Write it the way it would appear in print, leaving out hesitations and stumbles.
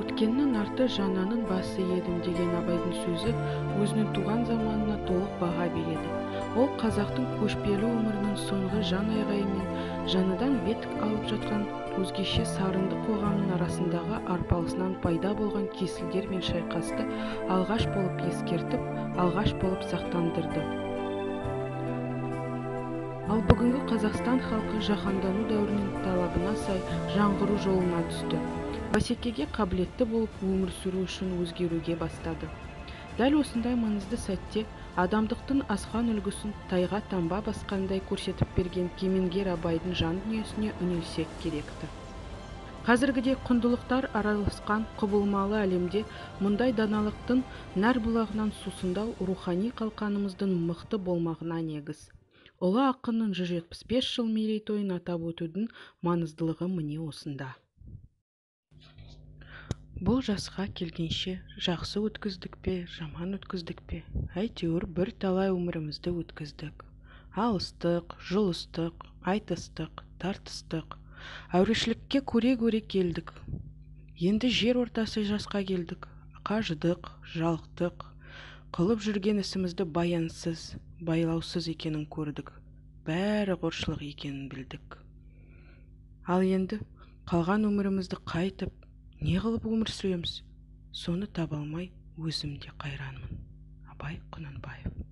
Өткеннің арты, жаңаның басы едім деген Абайдың сөзі өзінің туған заманына толық баға береді. Ол қазақтың көшпелі өмірінің соңғы жан айғайы мен жаңадан бет алып жатқан өзгеше сарынды қоғамның арасындағы арпалысынан пайда болған кесілдер мен шайқасты алғаш болып ескертіп, алғаш болып сақтандырды. Ал бүгінгі Қазақстан халқы жаһандану дәуірінің талабына сай жаңғыру жолына түсті. Бәсекеге қабілетті болып өмір сүру үшін өзгеруге бастады. Дәл осындай маңызды сәтте адамдықтың асқан үлгісін тайға таңба басқандай көрсетіп берген кемеңгер Абайдың жан дүниесіне үңілсек керекті. Қазіргідей құндылықтар араласқан құбылмалы әлемде мұндай даналықтың нәр бұлағынан сусындау рухани қалқанымыздың мықты болмағына негіз. Ұлы ақынның 175 жыл мерейтойын атап өтудің маңыздылығы міне осында. Бұл жасқа келгенше жақсы өткіздік пе, жаман өткіздік пе, әйтеуір бір талай өмірімізді өткіздік. Алыстық, жұлыстық, айтыстық, тартыстық, әурешілікке көре-көре келдік. Енді жер ортасы жасқа келдік, қажыдық, жалықтық, қылып жүрген ісімізді баянсыз, байлаусыз екенін көрдік, бәрі қоршылық екенін білдік. Ал енді қалған өмірімізді қайтып, не қылып өмір сүреміз? Соны таба алмай өзім де қайранмын. Абай Құнанбаев.